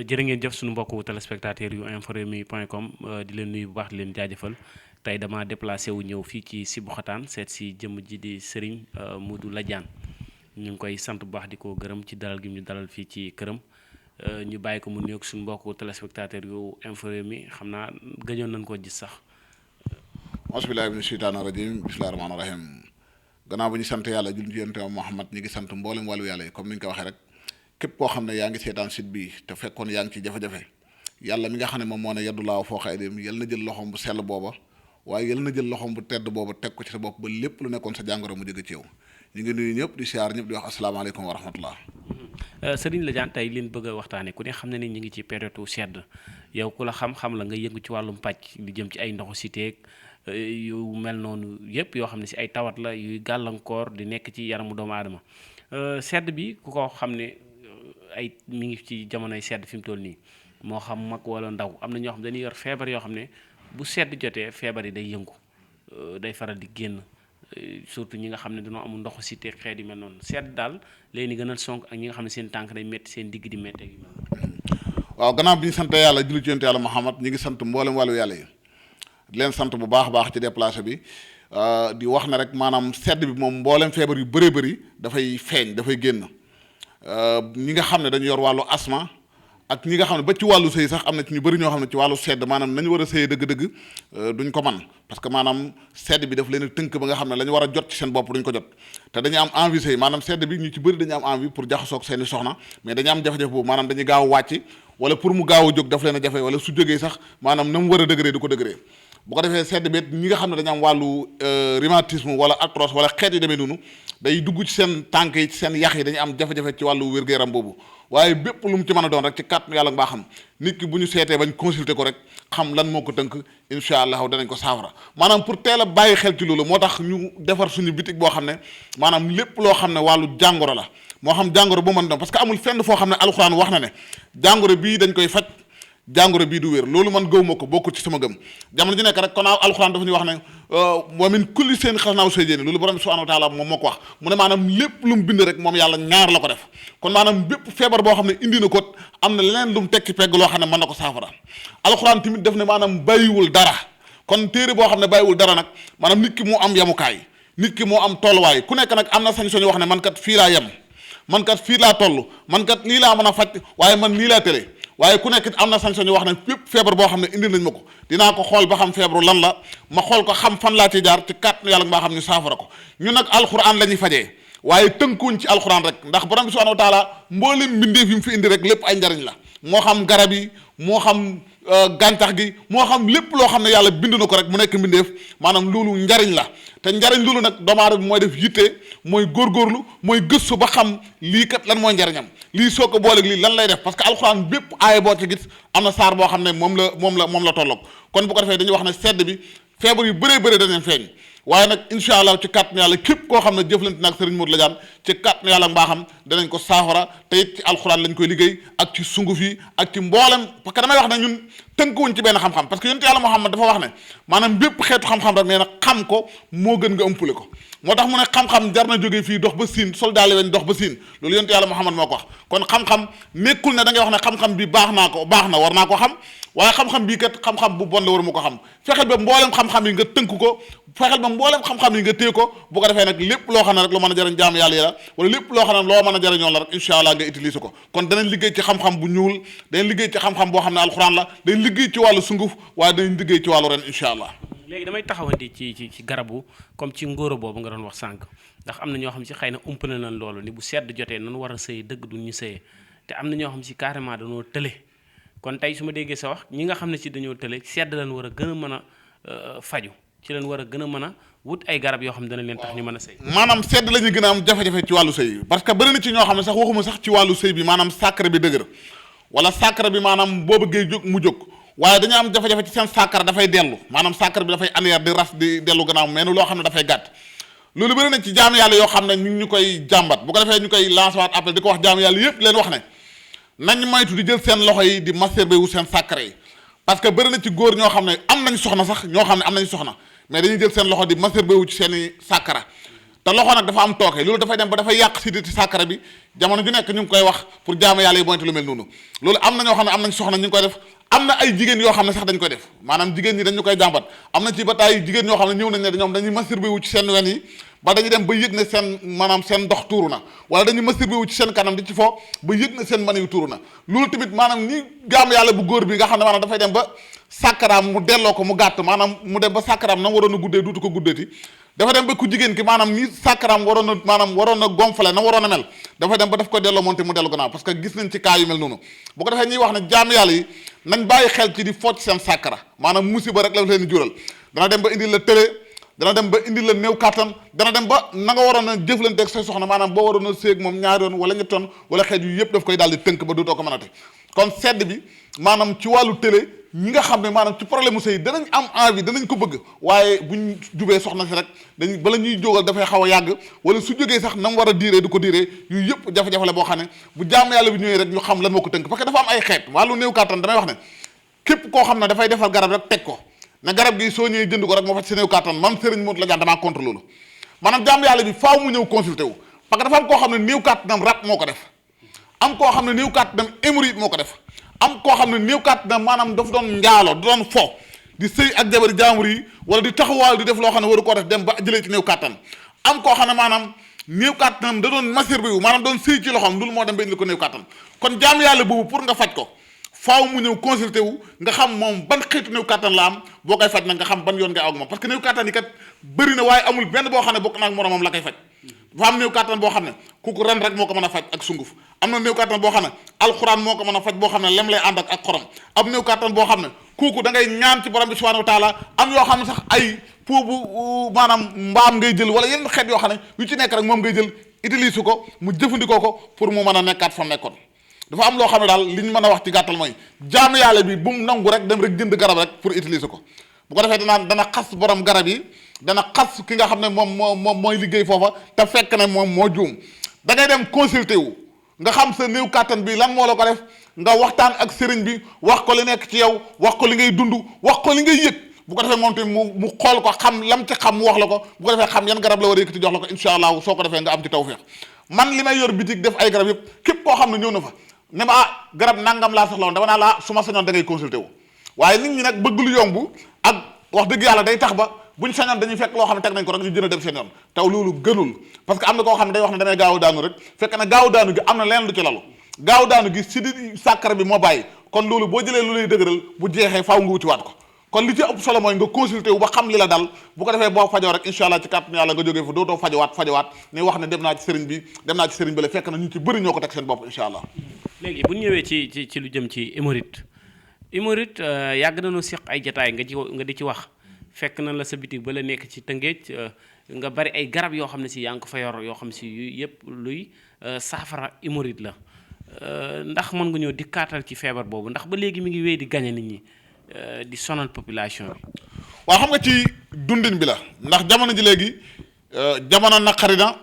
jërë ngeen jëf suñu mbokku téléspectateurs yu inforewmi.com di leen nuyu bu baax di leen jaajëfal tey dama déplacé wu ñëw fii ci Sébikotane seet si jëmm ji di Serigne Modou Ladiane ñu ngi koy sant bu baax di ko gërëm ci dalal gi ñu dalal fii ci këram ñu bàyyi ko mu nuyoog suñu mbokku téléspectateurs yu Inforewmi xam naa gëjoon nañ koo gis sax. Bismillaahi mina sheytaani rajiim bismillaahi rahmaani rahiim gannaaw bu ñu sant yàlla julli ci Yonent Muhammad ñi ngi sant mboolem wàllu yàlla yi comme ni ñu ko waxee rek. képp koo xam ne yaa ngi seetaan site bi te fekkoon yaa ngi ci jafe-jafe yàlla mi nga xam ne moom moo ne yaddu laa fawqa aydihim yal na jël loxoom bu sell booba waaye yal na jël loxoom bu tedd booba teg ko ci sa bopp ba lépp lu nekkoon sa jàngoro mu jóge ci yow ñu ngi nuyu ñëpp di siyaar ñëpp di wax asalaamaaleykum wa rahmatullah. Serigne Ladiane tey liñ bëgg a waxtaanee ku ne xam ne ni ñu ngi ci période sedd yow ku la xam-xam la nga yëngu ci wàllum pàcc li jëm ci ay ndoxu cité yu mel noonu yëpp yoo xam ne si ay tawat la yuy gàllankoor di nekk ci yaramu doomu aadama sedd bi ku ko xam ne ay mi ngi ci jamonoy sedd fi mu toll nii moo xam mag wala ndaw am na ñoo xam dañuy yor feebar yoo xam ne bu sedd jotee feebar yi day yëngu day faral di génn surtout ñi nga xam ne dañoo amul ndoxu cité xeet yu mel noonu sedd daal léegi gënal sonk ak ñi nga xam ne seen tànk day métti seen digg di métti ak yu mel. waaw gannaaw bi ñu sant yàlla julli ci Yonent yàlla Muhammad ñi ngi sant mboolem wàllu yàlla yi di leen sant bu baax a baax ci déplacé bi di wax na rek maanaam sedd bi moom mboolem feebar yu bëree bëri dafay feeñ dafay génn. ñi nga xam ne dañu yor wàllu asma ak ñi nga xam ne ba ci wàllu sëy sax am na ci ñu bëri ñoo xam ne ci wàllu sedd maanaam nañu war a sëyee dëgg-dëgg duñ ko man parce que maanaam sedd bi daf leen a tënk ba nga xam ne la ñu war a jot ci seen bopp duñ ko jot te dañu am envie sëy maanaam sedd bi ñu ci bëri dañu am envie pour jaxasoog seeni soxna mais dañu am jafe-jafe boobu maanaam dañuy gaaw a wàcc wala pour mu gaaw a jóg daf leen a jafe wala su jógee sax maanaam na mu war a dëgëree du ko dëgëree bu ko defee sedd bi ñi nga xam ne dañu am wàllu rhumatisme wala arthrose wala xeet yu demee noonu day dugg ci seen tànk yi ci seen yax yi dañu am jafe-jafe ci wàllu wér-gu-yaram boobu waaye bépp lu mu ci mën a doon rek ci kàttanu yàlla mbaa xam nit ki bu ñu seetee bañ consulter ko rek xam lan moo ko tënk incha allah danañ ko saafara maanaam pour teel a bàyyi xel ci loolu moo tax ñu defar suñu bitig boo xam ne maanaam lépp loo xam ne wàllu jàngoro la moo xam jàngoro bu mën doon parce que amul fenn foo xam ne alxuraan wax na ne jàngoro bii dañ koy faj jàngoro bii du wér loolu man gëw ma ko bokkul ci sama gëm jamono ji nekk rek kon alxuraan dafa ñuy wax ne wa min kulli seen xasnaaw say jéeni loolu borom bi subhanahu wa taala moom moo ko wax mu ne maanaam lépp lu mu bind rek moom yàlla ñaar la ko def kon maanaam bépp feebar boo xam ne indi na ko am na leneen lu mu tekki pegg loo xam ne mën na ko saafara alxuraan tamit def ne maanaam bàyyiwul dara kon téere boo xam ne bàyyiwul dara nag maanaam nit ki moo am yamukaay nit ki moo am tolluwaay ku nekk nag am na sañ-sañu wax ne man kat fii laa yem man kat fii laa toll man kat lii laa mën a faj waaye man lii laa tële waaye ku nekk am na sañ-sañ wax ne fépp feebar boo xam ne indi nañ ma ko dinaa ko xool ba xam feebaru lan la ma xool ko xam fan laa ci jaar ci kàttanu yàlla mbaa xam ñu saafara ko ñu nag alxuraan la ñuy fajee waaye tënkuñ ci alxuraan rek ndax borom bi subhanahu wa taala mboolem mbindeef yi mu fi indi rek lépp ay njariñ la moo xam garab yi moo xam gàncax gi moo xam lépp loo xam ne yàlla bind na ko rek mu nekk mbindeef maanaam loolu njariñ la te njariñ loolu nag doomu aadama bi mooy def yitte mooy góorgóorlu mooy gëstu ba xam lii kat lan mooy njariñam lii soo ko booleeg lii lan lay def parce que alxuraan bépp aaya boo ci gis am na saar boo xam ne moom la tolloog kon bu ko defee dañuy wax ne sedd bi feebar yu bëree bëri dañu feeñ waaye nag incha allah ci kàttanu yàlla képp koo xam ne jëflante nag Serigne Modou Ladiane ci kàttanu yàlla mbaaxam danañ ko saafara te it ci alxuraan lañ koy liggéey ak ci sunguf yi ak ci mboolem parce que damay wax ne ñun tënkuwuñ ci benn xam-xam parce que yonent yàlla Muhammad dafa wax ne maanaam bépp xeetu xam-xam rek nee na xam ko moo gën nga ëmpule ko moo tax mu ne xam-xam jar na jógee fii dox ba siin soldaale weñ dox ba siin loolu yonent yàlla Muhammad moo ko wax kon xam-xam nekkul ne da ngay wax ne xam-xam bi baax na war naa ko xam waaye xam-xam bii kat xam-xam bu bon la war mu ko xam fexeel ba mboolem xam-xam yi nga tënk ko fexeel ba mboolem xam-xam yi nga téye ko bu ko defee nag lépp loo xam ne rek lu mën a jëriñ jaam yàlla yi la wala lépp loo xam ne loo mën a jëriñoo la rek incha allah nga utiliser ko kon danañ liggéey ci xam-xam bu ñuul danañ liggéey ci xam-xam boo xam ne alxuraan la dañ liggéey ci wàllu sunguf waaye danañ liggéey ci wàllu ren incha allah léegi damay taxawandi ci garabu comme ci ngóoro boobu nga doon wax sànq ndax am na ñoo xam si xëy na umpale nañ loolu ni bu sedd jotee nan war a sëy dëgg du ñu sëyee te am na ñoo xam si carrément dañoo tële kon tey su ma déggee sa wax ñi nga xam ne si dañoo tële sedd lañ war a gën a mën a faju ci leen war a gën a mën a wut ay garab yoo xam ne dana leen tax ñu mën a sëy maanaam sedd la ñuy gën a am jafe-jafe ci wàllu sëy parce que bëri na ci ñoo xam ne sax waxuma sax ci wàllu sëy bi maanaam sàkkara bi dëgër wala sàkkara bi maanaam boo bëggee jóg mu jóg waaye dañu am jafe-jafe ci seen sàkkara dafay dellu maanaam sàkkara bi dafay aneer di ras di dellu gannaaw mais loo xam ne dafay gàtt loolu bëri na ci jaam yàlla yoo xam ne ñu koy jàmbat bu ko defee ñu koy lancer waat appel di ko wax jaam yàlla yëpp leen wax ne nañ maytu di jël seen loxo yi di masturber wu seen sàkkara yi parce que bëri na ci góor ñoo xam ne am nañ soxna sax ñoo xam ne am nañ soxna mais dañuy jël seen loxo di masturber wu ci seen i sàkkara te loxo nag dafa am tooke loolu dafay dem ba dafay yàq si ci sàkkara bi jamono ju nekk ñu ngi koy wax pour jaamu yàlla yi moytu lu mel noonu loolu am na ñoo xam ne am nañ soxna ñu ngi koy def am na ay jigéen yoo xam ne sax dañ koy def maanaam jigéen ñi dañu koy jàmbat am na ci ba taay jigéen ñoo xam ne ñëw nañ ne ñoom dañuy masturbé wu ci seen wen yi ba dañuy dem ba yëg ne seen maanaam seen ndox tuuru na wala dañuy masturbé wu ci seen kanam di ci fo ba yëg ne seen mën yu tuuru na loolu tamit maanaam ni jaamu yàlla bu góor bi nga xam ne maanaam dafay dem ba sàkkaraam mu delloo ko mu gàtt maanaam mu dem ba sàkkaraam na waroon a guddee duutu ko guddeeti dafa dem ba ku jigéen ki maanaam ni sàkkaraam waroon a gonfale na waroon a mel dafa dem ba daf ko delloo monte mu dellu gannaaw parce que gis nañ ci cas yu mel noonu bu ko defee ñuy wax ne jaamu yàlla yi nañ bàyyi xel ci di focc seen sàkkara maanaam musiba rek la leen di jural dana dem ba indil la tële dana dem ba indil la néew kàttan dana dem ba na nga waroon a jëflante ak say soxna maanaam boo waroon a séeg moom ñaari yoon wala ñetti yoon wala xeet yu yëpp daf koy daal di tënk ba dootoo ko mën a te kon sedd bi maanaam ci wàllu télé ñi nga xam ne maanaam ci problème mu sëy danañ am envie danañ ko bëgg waaye buñ jubee soxna si rek dañ bala ñuy jógal dafay xaw a yàgg wala su jógee sax na mu war a diiree du ko diiree yu yëpp jafe-jafe la boo xam ne bu jaamu yàlla bi ñëwee rek ñu xam lan moo ko tënk parce que dafa am ay xeet wàllu néew kàttan damay wax ne képp koo xam ne dafay defal garab rek teg ko ne garab gi soo ñëwee jënd ko rek moo faj sa néew kàttan man Serigne Modou la jaan damaa contre loolu maanaam jaamu yàlla bi faaw mu ñëw consulté wu parce que dafa am koo xam ne néew kàttanam rab moo ko def am koo xam ne néew kàttanam hémorroïde moo ko def am koo xam ne néew kàttanam maanaam dafa doon njaalo di doon fo di sëy ak jabari jaambur yi wala di taxawaal di def loo xam ne waru koo def dem ba jëlee ci néew kàttan am koo xam ne maanaam néew kàttanam da doon masturbé wu maanaam doon sëy ci loxoom loolu moo dem ba indi ko néew kàttan kon jaamu yàlla boobu pour nga faj ko faaw mu ñëw consulté wu nga xam moom ban xeetu néew kàttan la am boo koy faj nag nga xam ban yoon nga aw ak moom parce que néew kàttan yi kat bëri na waaye amul benn boo xam ne bokk naag moromam la koy faj dafa am néew kàttan boo xam ne kooku ren rek moo ko mën a faj ak sunguf am na néew kàttan boo xam ne alxuraan moo ko mën a faj boo xam ne lem lay ànd ak xorom am néew kàttan boo xam ne kooku da ngay ñaan ci borom bi subhanahu wa taala am yoo xam ne sax ay pour bu maanaam mbaam ngay jël wala yenn xeet yoo xam ne yu ci nekk rek moom ngay jël utilise ko mu jëfandikoo ko pour mu mën a nekkaat fa nekkoon dafa am loo xam ne daal li ñu mën a wax ci gàttal mooy jaamu yàlla bi bu mu nangu rek dem rek jënd garab rek pour utiliser ko bu ko defee dana xas borom garab yi dana xas ki nga xam ne moom mooy liggéey foofa te fekk ne moom moo juum da ngay dem consulter wu nga xam sa néew kàttan bi lan moo la ko def nga waxtaan ak sëriñ bi wax ko li nekk ci yow wax ko li ngay dund wax ko li ngay yëg bu ko defee moom tamit mu xool ko xam lam ci xam mu wax la ko bu ko defee xam yan garab la war a yëkkati jox la ko incha allah soo ko defee nga am ci tawfeex man li may yor bitig def ay garab yëpp képp koo xam ne ñëw na fa ne ma garab nangam laa soxla woon dama naa laa su ma sañoon da ngay consulter wu waaye nit ñi nag bëgg lu yomb ak wax dëgg yàlla day tax ba buñ sañoon dañuy fekk loo xam ne teg nañ ko rek ñu jën a dem seen yoon taw loolu gënul parce que am na koo xam ne day wax ne damay gaaw daanu rek fekk na gaaw daanu gi am na leen lu ci lalu gaaw daanu gi si di sàkkara bi moo bàyyi kon loolu boo jëlee lu lay dëgëral bu jeexee faaw nga wutiwaat ko kon li ci ëpp solo mooy nga consulter wu ba xam li la dal bu ko defee boo fajoo rek incha allah ci kàttanu yàlla nga jógee fa dootoo fajowaat ni wax ne dem naa ci sëriñ bi la fekk na ñu ci bëri ñoo ko teg seen bopp incha allah léegi bu ñu ñëwee ci lu jëm ci hémorroïde yàgg nañu seq ay jataay nga di ci wax fekk na la sa bitig ba la nekk ci Tëngéej nga bari ay garab yoo xam ne si yaa ngi ko fa yor yoo xam si yu yëpp luy saafara hémorroïde la ndax mën nga ñëw di kaatal ci feebar boobu ndax ba léegi mi ngi wéy di gañe nit ñi di sonal population bi. waaw xam nga ci dundin bi la ndax jamono ji léegi jamono naqari na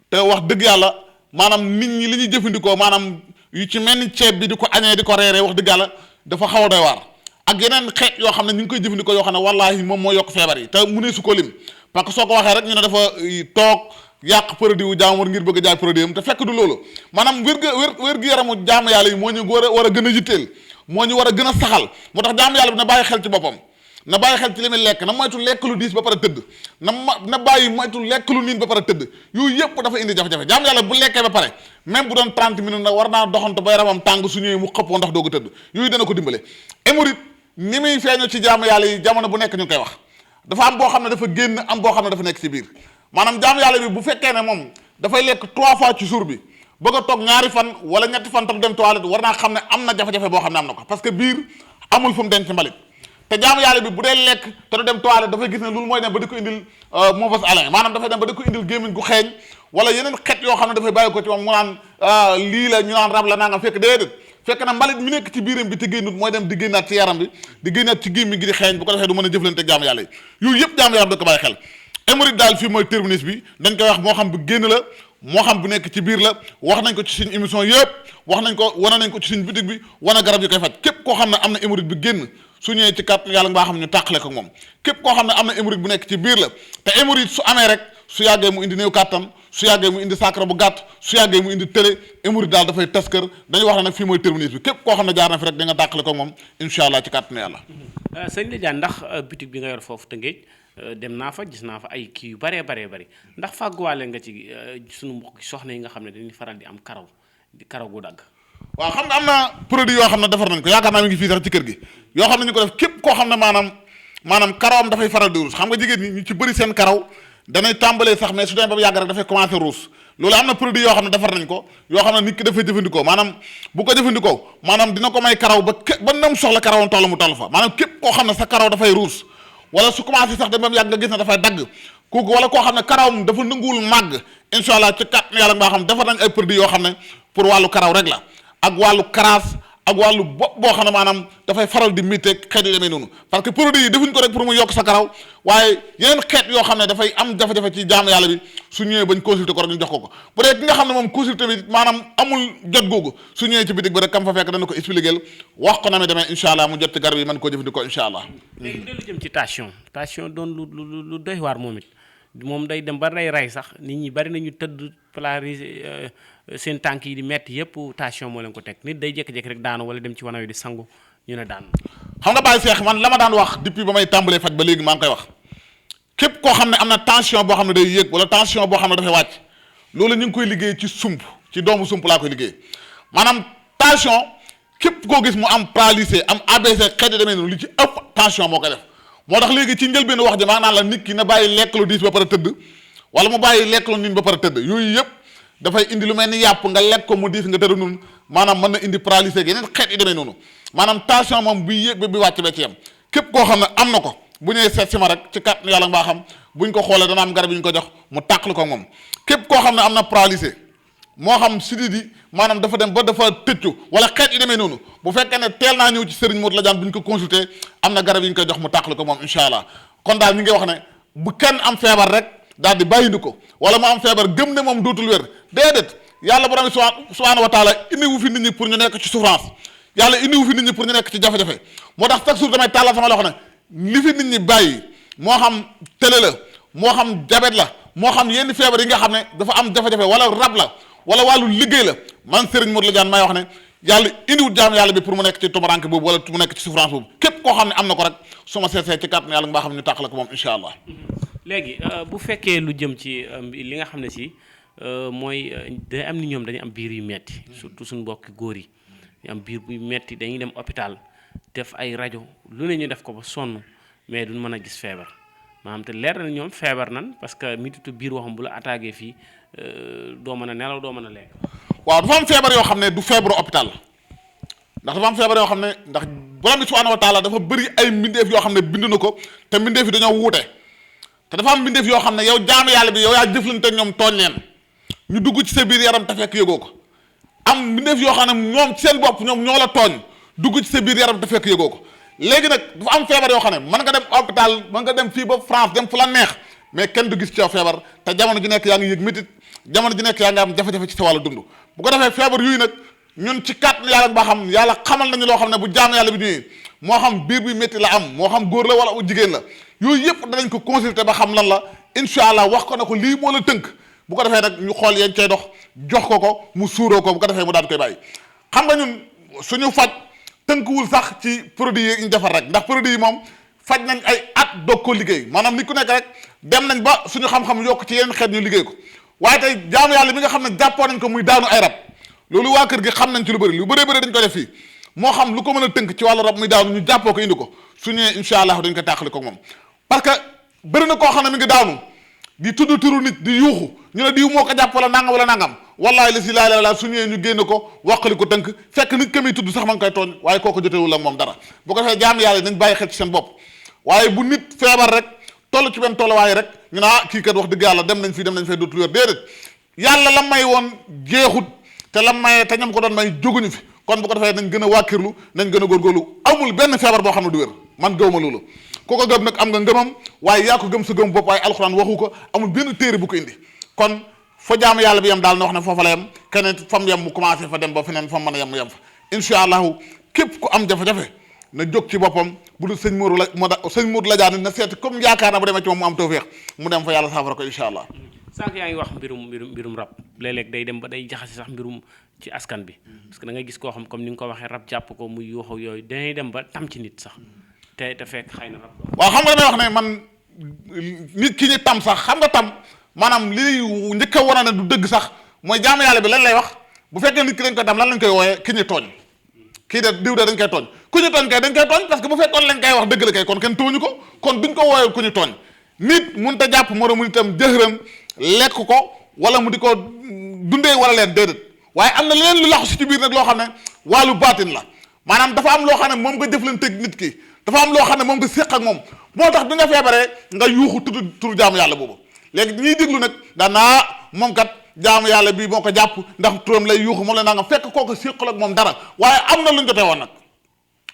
te wax dëgg yàlla maanaam nit ñi li ñuy jëfandikoo maanaam yu ci mel ni ceeb bi di ko añee di ko reeree wax dëgg yàlla dafa xaw a doy waar ak yeneen xeet yoo xam ne ñu ngi koy jëfandikoo yoo xam ne wallaahi moom moo yokk feebar yi te mu ne su ko lim parce que soo ko waxee rek ñu ne dafa toog yàq produit wu jaamur ngir bëgg a jaay produit am te fekk du loolu maanaam wér gu yaramu jaamu yàlla yi moo ñu war a gën a yitteel moo ñu war a gën a saxal moo tax jaamu yàlla bi na bàyyi xel ci boppam na bàyyi xel ci li muy lekk na moytu lekk lu diis ba pare tëdd na bàyyi moytu lekk lu niin ba pare tëdd yooyu yëpp dafa indi jafe-jafe jaamu yàlla bu lekkee ba pare même bu doon 30 minutes nag war naa doxantu ba yaramam tàng su ñëwee mu xëppoo ndax doogu tëdd yooyu dana ko dimbale hémorroïde ni muy feeñoo ci jaamu yàlla yi jamono bu nekk ñu koy wax dafa am boo xam ne dafa génn am boo xam ne dafa nekk ci biir maanaam jaamu yàlla bi bu fekkee ne moom dafay lekk 3 fois ci jour bi bëgg a toog ñaari fan wala ñetti fan tam dem toilette war naa xam ne am na jafe-jafe boo xam ne am na ko parce que biir amul fu mu denc mbalit te jaamu yàlla bi bu dee lekk te du dem toilette dafay gis ne loolu mooy dem ba di ko indil mauvaise haleine maanaam dafay dem ba di ko indil gémmiñ gu xeeñ wala yeneen xeet yoo xam ne dafay bàyyi ko ci moom mu naan lii la ñu naan rab la nangam fekk déedéet fekk na mbalit mi nekk ci biiram bi te génnut mooy dem di génnaat ci yaram bi di génnaat ci gémmiñ gi di xeeñ bu ko defee du mën a jëflante ak jaamu yàlla yi yooyu yëpp jaamu yàlla da ko bàyyi xel hémorroïde daal fii mooy terminus bi dañ koy wax moo xam bu génn la moo xam bu nekk ci biir la wax nañ ko ci suñ émission yëpp wax nañ ko wane nañ ko ci suñ bitig bi wane garab yi koy faj képp koo xam ne am na hémorroïde bi génn su ñëwee ci kàttan yàlla nga xam ñu tàqale ko moom képp koo xam ne am na hémorroïde bu nekk ci biir la te hémorroïde su amee rek su yàggee mu indi néew kàttan su yàggee mu indi saakara bu gàtt su yàggee mu indi télé hémorroïde daal dafay tas kër dañuy wax ne nag fii mooy terminus bi képp koo xam ne jaar na fi rek da nga tàqale ko moom incha allah ci kàttanu yàlla. sëñ Ladiane ndax boutique bi nga yor foofu Tëngéej dem naa fa gis naa fa ay kii yu baree bari ndax fàgguwaale nga ci sunu mbokk soxna yi nga xam ne dañuy faral di am karaw gu dagg. waaw xam nga am na produit yoo xam ne defar nañ ko yaakaar naa mi ngi fii sax ci kër gi yoo xam ne ñu ko def képp koo xam ne maanaam karawam dafay faral di ruus xam nga jigéen ñi ñu ci bëri seen karaw danay tàmbalee sax mais su demee ba yàgg rek dafay commencé ruus loolu am na produit yoo xam ne defar nañ ko yoo xam ne nit ki dafay jëfandikoo maanaam bu ko jëfandikoo maanaam dina ko may karaw ba nam soxla karawam toll mu toll fa maanaam képp koo xam ne sa karaw dafay ruus wala su commencé sax dem ba mu yàgg nga gis ne dafay dagg kooku wala koo xam ne karawam dafa nanguwul màgg incha allah ci kat yàlla nga xam defar nañ ay produits yoo xam ne pour wàllu karaw rek la ak wàllu karaas ak wàllu bopp boo xam ne maanaam dafay faral di miteeg xeet yu demee noonu parce que produit yi defuñ ko rek pour mu yokk sa karaw waaye yeneen xeet yoo xam ne dafay am jafe-jafe ci jaamu yàlla bi su ñëwee bañ consulter ko rek ñu jox ko bu dee ki nga xam ne moom consulter bi maanaam amul jot googu su ñëwee ci bitig bi rek kam fa fekk dana ko expliquer wax ko na mi demee incha allah mu jot ci garab yi mën koo jëfandikoo incha allah. léegi lu jëm ci tension doon lu doy waar moom it moom day dem ba rey sax nit ñi bari nañu tëdd polarisé seen tànk yi di metti yëpp tension moo leen ko teg nit day jékki-jékki rek daanu wala dem ci wana wi di sangu ñu ne daanu. xam nga Baye Cheikh man la ma daan wax depuis ba may tàmbalee faj ba léegi maa ngi koy wax képp koo xam ne am na tension boo xam ne day yéeg wala tension boo xam ne dafay wàcc loolu ñu ngi koy liggéey ci sump ci doomu sump laa koy liggéey maanaam tension képp koo gis mu am paralysé am ABC xeet demee noonu li ci ëpp tension moo koy def moo tax léegi ci njëlbéen wax ji maa naan la nit ki na bàyyi lekk lu diis ba pare tëdd wala mu bàyyi lekk lu niin ba pare tëdd yooyu yëpp dafay indi lu mel ni yàpp nga lekk ko mu diis nga tëdd noonu maanaam mën na indi paralysé ak yeneen xeet yi demee noonu maanaam tension moom bi yéeg bi wàcc ba ci yem képp koo xam ne am na ko bu ñëwee seet si ma rek ci kat yàlla mbaa xam buñ ko xoolee dana am garab yi ñu ko jox mu tàqali ko moom képp koo xam ne am na paralysé moo xam sidit yi maanaam dafa dem ba dafa tëccu wala xeet yi demee noonu bu fekkee ne teel naa ñëw ci Serigne Modou Ladiane bu ñu ko consulter am na garab yi ñu koy jox mu tàqali ko moom incha allah kon daal ñu ngi wax ne bu kenn am feebar rek daal di bàyyindi ko wala mu am feebar gëm ne moom dootul wér déedéet yàlla borom subhanahu wa taala indi wu fi nit ñi pour ñu nekk ci souffrance yàlla indi wu fi nit ñi pour ñu nekk ci jafe-jafe moo tax chaque jour damay tàllal sama loxo ne li fi nit ñi bàyyi moo xam télé la moo xam diabète la moo xam yenn feebar yi nga xam ne dafa am jafe-jafe wala rab la wala wàllu liggéey la man Serigne Modou Ladiane may wax ne yàlla indiwut jaam yàlla bi pour mu nekk ci tumaranke boobu wala mu nekk ci souffrance boobu képp koo xam ne am na ko rek su ma seetsee ci kàttan yàlla nga xam ne ñu tàqale ko moom incha allah. léegi bu fekkee lu jëm ci li nga xam ne si mooy day am ni ñoom dañuy am biir yu metti surtout suñu mbokki góor yi ñu am biir buy metti dañuy dem hôpital def ay rajo lu ne ñu def ko ba sonn mais duñ mën a gis feebar maanaam te leer na ñoom feebar nan parce que mititu biir waxam bu la attaqué fii doo mën a nelaw doo mën a lekk. waaw dafa am feebar yoo xam ne du feebaru hôpital ndax dafa am feebar yoo xam ne ndax borom bi subhanahu wa taala dafa bëri ay mbindeef yoo xam ne bind na ko te mbindeef yi dañoo wuute te dafa am mbindeef yoo xam ne yow jaamu yàlla bi yow yaa jëflante ak ñoom tooñ leen ñu dugg ci sa biir yaram te fekk yëgoo ko am mbindeef yoo xam ne ñoom seen bopp ñoom ñoo la tooñ dugg ci sa biir yaram te fekk yëgoo ko léegi nag dafa am feebar yoo xam ne mën nga dem hôpital mën nga dem fii ba France dem fu la neex mais kenn du gis ci yow feebar te jamono ji nekk yaa ngi yëg métit jamono ji nekk yaa ngi am jafe-jafe ci sa wàllu dund bu ko defee feebar yooyu nag ñun ci kàttan yàlla ba xam yàlla xamal nañu loo xam ne bu jaamu yàlla bi ñëwee moo xam biir bi métti la am moo xam góor la wala jigéen la yooyu yëpp danañ ko consulter ba xam lan la incha allah wax ko ne ko lii moo la tënk bu ko defee nag ñu xool yeen cay dox jox ko mu suuroo ko bu ko defee mu daal koy bàyyi xam nga ñun suñu faj tënkuwul sax ci produit yi ñu defar rek ndax produit yi moom faj nañ ay at doog ko liggéey maanaam nit ku nekk rek dem nañ ba suñu xam-xam yokk ci yenn xeet ñu liggéey ko waaye tey jaamu yàlla mi nga xam ne jàppoo nañ ko muy daanu ay rab loolu waa kër gi xam nañ ci lu bëri dañ ko def fii moo xam lu ko mën a tënk ci wàllu rab muy daanu ñu jàppoo ko indi ko su ñëwee incha allah dañ ko tàqali ko moom parce que bëri na koo xam ne mi ngi daanu di tudd turu nit di yuuxu ñu ne diw moo ko jàpp wala nangam wallahi la si laa la su ñëwee ñu génn ko waqali ko tënk fekk nit ka muy tudd sax ma ngi koy tooñ waaye kooku jotewul ak moom dara bu ko defee jaamu yàlla nañ bàyyi xel ci seen bopp waaye bu nit feebar rek toll ci benn tolluwaay rek ñu ne kii kat wax dëgg yàlla dem nañ fee dootul wér déedéet yàlla la may woon jeexut te la mayee te ñam ko doon may jóguñu fi kon bu ko defee nañ gën a wàkkirlu nañ gën a góorgóorlu amul benn feebar boo xam ne du wér man gëwma loolu ku ko gëm nag am nga ngëmam waaye yaa ko gëm sa gëm bopp waaye alxuraan waxu ko amul benn téere bu ko indi kon fa jaamu yàlla bi yem daal na wax ne foofa la yem keneen fam yem mu commencé fa dem ba feneen fam mën a yem mu yem fa incha allahu képp ku am jafe-jafe na jóg ci boppam bu dul sëñ Mourou la sëñ Mourou la jaan na seet comme yaakaar na bu demee ci moom mu am tawféex mu dem fa yàlla saafara ko incha allah. sànq yaa ngi wax mbirum rab léeg-léeg day dem ba day jaxase sax mbirum ci askan bi parce que da ngay gis koo xam comme ni nga ko waxee rab jàpp ko muy yuuxu yooyu dañuy dem ba tam ci nit sax te fekk xëy na rab. waaw xam nga damay wax ne man nit ki ñu tam sax xam nga tam maanaam li njëkk a wane ne du dëgg sax mooy jaamu yàlla bi lan lay wax bu fekkee nit ki dañ koy tam lan lañ koy wooyee ki ñu tooñ kii de diw de dañ koy tooñ ku ñu tooñ kay dañ koy tooñ parce que bu fekkoon lañ koy wax dëgg la kay kon kenn tooñu ko kon duñ ko wooyee ku ñu tooñ nit mun ta jàpp moromu nitam jëxëram lekk ko wala mu di ko dundee wala leen déedéet waaye am na leneen lu laxu si ci biir nag loo xam ne wàllu baatin la maanaam dafa am loo xam ne moom nga jëflanteeg nit ki dafa am loo xam ne moom nga séq ak moom moo tax bi nga feebaree nga yuuxu tudd turu jaamu yàlla boobu léegi ñuy déglu nag daanaa moom kat jaamu yàlla bii moo ko jàpp ndax turam lay yuuxu moom la naa nga fekk kooku séqal ak moom dara waaye am na lu ñu jotee woon nag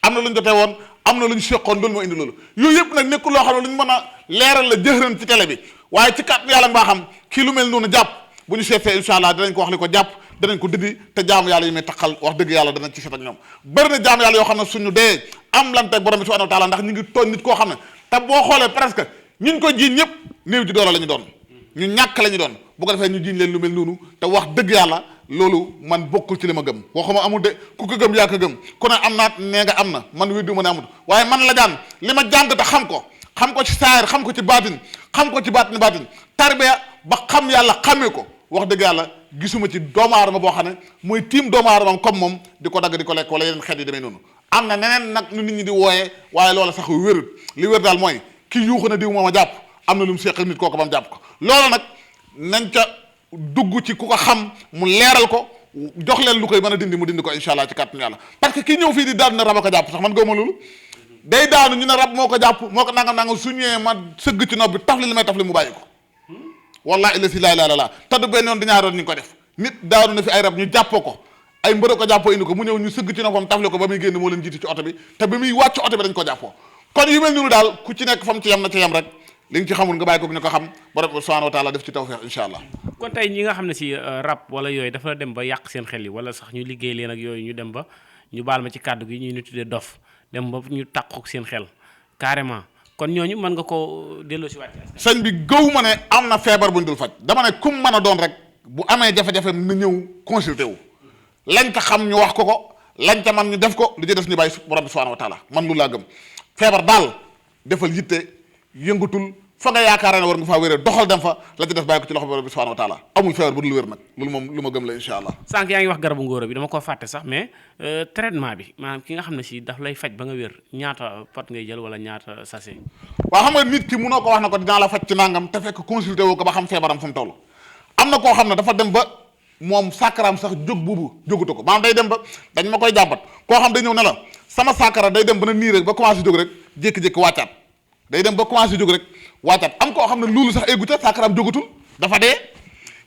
am na lu ñu jotee woon am na lu ñu séqoon loolu moo indi loolu yooyu yëpp nag nekkul loo xam ne lu ñu mën a leeral la jëxëran ci télé bi waaye ci kàttan yàlla mbaa xam kii lu mel noonu jàpp bu ñu seetee incha allah danañ ko wax li ko jàpp danañ ko dindi te jaamu yàlla yi muy taxal wax dëgg yàlla danañ ci seet ak ñoom bëri na jaamu yàlla yoo xam ne suñu dee am lan teg borom bi subhanahu wa taala ndax ñu ngi tooñ nit koo xam ne te boo xoolee presque ñuñ ko jiiñ ñëpp néew ji doole la ñu doon ñu ñàkk la ñu doon bu ko defee ñu jiiñ leen lu mel noonu te wax dëgg yàlla loolu man bokkul ci li ma gëm waxuma amul de ku ko gëm yaa ko gëm ku ne am naat nee nga am na man weddi ma ne amul waaye man la jaan li ma jàng te xam ko ci saayir xam ko ci baatin xam ko ci baatin tarbiya ba xam yàlla xamee ko wax dëgg yàlla gisuma ci doomu aadama boo xam ne mooy tiim doomu aadama comme moom di ko dagg di ko lekk wala yeneen xeet yi demee noonu am na neneen nag nu nit ñi di wooyee waaye loola sax wérut li wér daal mooy ki yuuxu na diw moom a jàpp am na lu mu seqal nit kooku ba mu jàpp ko loolu nag nañ ca dugg ci ku ko xam mu leeral ko jox leen lu koy mën a dindi mu dindi ko incha allah ci kàttanu yàlla parce que ki ñëw fii di daanu na rab a ko jàpp sax man gëwma loolu day daanu ñu ne rab moo ko jàpp moo ko nangam su ñëwee ma sëgg ci nopp bi taf li may taf li mu bàyyi ko wallahi illa si laa ilaaha illallaah taddu benn yoon di ñaar yoon ñu ngi ko def nit daanu na fi ay rab ñu jàppoo ko ay mbërë ko jàppoo indi ko mu ñëw ñu sëgg ci noppam tafle ko ba muy génn moo leen jiitu ci oto bi te ba muy wàcc oto bi dañ ko jàppoo kon yu mel noonu daal ku ci nekk fam ci yem na ci yem rek li nga ci xamul nga bàyyi ko ñu ko xam borom bi subhanahu wa taala def ci tawfeex incha allah. kon tey ñi nga xam ne si rab wala yooyu dafa dem ba yàq seen xel yi wala sax ñu liggéey leen ak yooyu ñu dem ba ñu baal ma ci kàddu gi ñu tuddee dof dem ba ñu tàqook seen xel carrément kon ñooñu mën nga koo delloo si wàcc sëñ bi gëw ma ne am na feebar bu ñu dul faj dama ne kum mën a doon rek bu amee jafe-jafe na ñëw consulté wu lañ ca xam ñu wax ko lañ ca man ñu def ko li ci des ñu bàyyi borom bi subhanahu wa taala man lu laa gëm feebar daal defal yitte yëngatul fa nga yaakaar ne war nga faa wéree doxal dem fa la ci def bàyyi ko ci loxo borom bi subhanahu wa taala amul feebar bu dul wér nag loolu moom lu ma gëm la incha allah. sànq yaa ngi wax garabu ngóora bi dama ko fàtte sax mais traitement bi maanaam ki nga xam ne si daf lay faj ba nga wér ñaata pot ngay jël wala ñaata sachet. waaw xam nga nit ki munoo ko wax na ko dinaa la faj ci nangam te fekk consulté woo ko ba xam feebaram fu mu toll am na koo xam ne dafa dem ba moom sàkkaraam sax jóg buubu jógutu ko maanaam day dem ba dañ ma koy jàmbat koo xam day ñëw ne la sama sàkkara day dem ba na nii rek ba commencé jóg rek jékki-jékki wàccaat day dem ba commencé jóg rek wàccaat am koo xam ne loolu sax eggu ca sàkkaraam jógatul dafa dee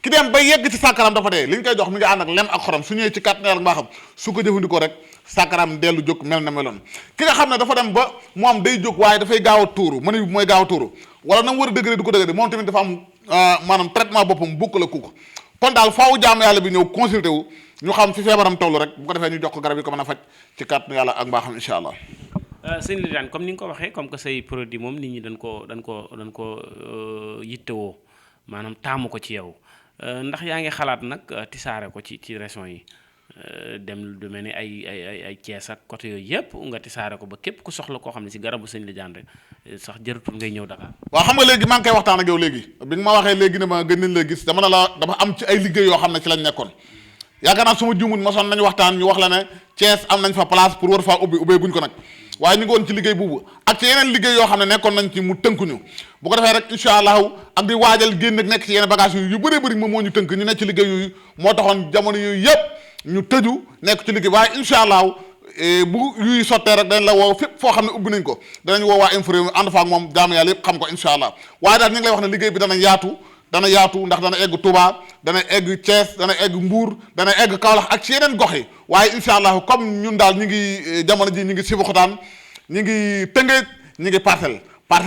ki dem ba yegg ci sàkkaraam dafa dee li ñu koy jox mi ngi ànd ak lem ak xorom su ñëwee ci kàttan yàlla mbaa xam su ko jëfandikoo rek sàkkaraam dellu jóg mel na meloon ki nga xam ne dafa dem ba moom day jóg waaye dafay gaaw a tuuru mën bi mooy gaaw a tuuru wala na mu war a dëgëre du ko dëgëre moom tamit dafa am maanaam traitement boppam bukk la kuko kon daal faawu jaamu yàlla bi ñëw consulté wu ñu xam fi feebaram toll rek bu ko defee ñu jox ko garab yi ko mën a faj ci kàttan yàlla ak mbaa xam incha allah. sëñ Lidane comme ni nga ko waxee comme que say produit moom nit ñi dañ ko yittewoo maanaam taamu ko ci yow ndax yaa ngi xalaat nag tisaare ko ci régions yi dem lu mel ni ay Thiès ak côté yooyu yëpp nga tisaare ko ba képp ku soxla koo xam ne si garabu sëñ Lidane rek sax jëratul ngay ñëw Dakar. waaw xam nga léegi maa ngi koy waxtaan ak yow léegi bi nga ma waxee léegi ne ma gën nañ la gis dama ne la dafa am ci ay liggéey yoo xam ne ci lañ nekkoon yaakaar naa suma juumul mosoon nañu waxtaan ñu wax la ne Thiès am nañ fa place pour war faa ubbee guñ ko nag waaye ñu ngi woon ci liggéey boobu ak ci yeneen liggéey yoo xam ne nekkoon nañ ci mu tënkuñu bu ko defee rek incha allahu ak di waajal génn ak nekk ci yeneen bagage yu bëree bëri moom moo ñu tënk ñu nekk ci liggéey yooyu moo taxoon jamono yooyu yëpp ñu tëju nekk ci liggéey waaye incha allahu bu yuy sottee rek dañ la woo fépp foo xam ne ubbi nañ ko danañ woo waa Infos Rewmi ànd fa ak moom jaamu yàlla yëpp xam ko incha allah waaye daal ñu ngi lay wax ne liggéey bi dana yaatu ndax dana egg Touba dana egg Thiès dana egg Mbour dana egg Kaolack ak ci yeneen gox yi waaye incha allah comme ñun daal ñu ngi jamono ji ñu ngi Sébikotane ñu ngi Tëngéej ñu ngi Parcelles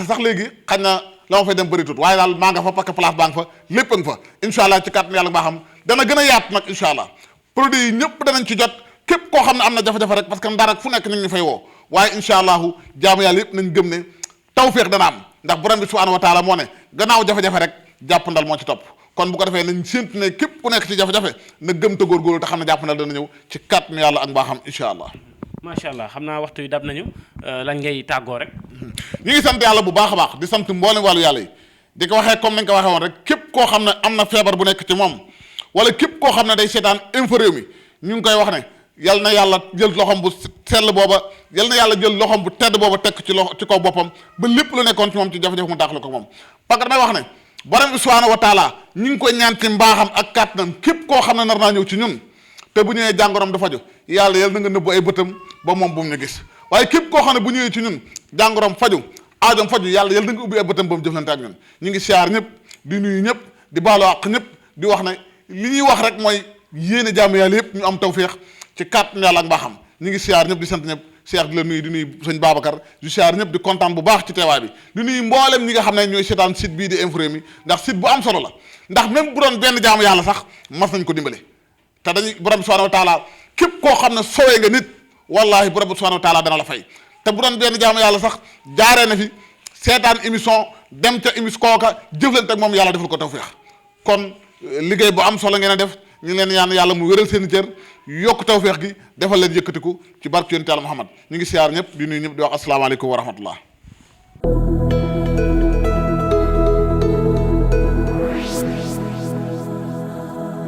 sax léegi xañ na la ma fay dem bëri tuut waaye daal maa nga fa parce que place baa nga fa lépp a nga fa incha allah ci kàttan yàlla baa xam dana gën a yaatu nag incha allah produit yi ñëpp danañ ci jot képp koo xam ne am na jafe-jafe rek parce que ndar ak fu nekk nit ñi fay woo waaye incha allahu jaamu yàlla yëpp nañ gëm ne tawféex dana am ndax borom bi subhanahu wa taala moo ne gannaaw jafe-jafe rek jàppandal moo ci topp kon bu ko defee nañ séntu ne képp ku nekk ci jafe-jafe na gëm te góorgóorlu te xam ne jàppandal dana ñëw ci kàttanu yàlla ak mbaaxam incha allah. macha allah xam naa waxtu yi dab nañu lan ngay tàggoo rek. ñu ngi sant yàlla bu baax a baax di sant mboolem wàllu yàlla yi di ko waxee comme nañ ko waxee woon rek képp koo xam ne am na feebar bu nekk ci moom wala képp koo xam ne day seetaan info Rewmi ñu ngi koy wax ne yal na yàlla jël loxom bu sell booba yal na yàlla jël loxom bu tedd booba tekk ci loxo ci kaw boppam ba lépp lu nekkoon ci moom ci jafe-jafe mu daaxlu ko moom parce que damay wax ne borom bi subhanahu wa taala ñu ngi koy ñaan ci mbaaxam ak kàttanam képp koo xam ne nar naa ñëw ci ñun te bu ñëwee jàngoroom du faju yàlla yal na nga nëbbu ay bëtam ba moom bu mu ñu gis waaye képp koo xam ne bu ñëwee ci ñun jàngoroom faju aajoom faju yàlla yal na nga ubbi ay bëtam ba mu jëflante ak ñun ñu ngi siyaar ñëpp di nuyu ñëpp di baalu àq ñëpp di wax ne li ñuy wax rek mooy yéene jaamu yàlla yëpp ñu am tawféex ci kàttan yàlla ak mbaaxam ñu ngi siyaar ñëpp di sant ñëpp Cheikh di la nuyu di nuyu sëñ Babacar di siyaar ñëpp di kontaan bu baax ci teewaay bi di nuyu mboolem ñi nga xam ne ñooy seetaan site bii di Infos Rewmi ndax site bu am solo la ndax même bu doon benn jaamu yàlla sax mas nañ ko dimbale te dañuy borom subhanahu wa taala képp koo xam ne sowee nga nit wallahi borom subhanahu wa taala dana la fay te bu doon benn jaamu yàlla sax jaaree na fi seetaan émission dem ca émission kooka jëflante ak moom yàlla defal ko tawfeex kon liggéey bu am solo ngeen a def ñu ngi leen ñaan yàlla mu wéral seen cër yokk tawfeex gi defal leen yëkkatiku ci barke yonent Yàlla Muhammad ñu ngi siyaar ñëpp di nuyu ñëpp di wax asalaamaaleykum wa rahmatullah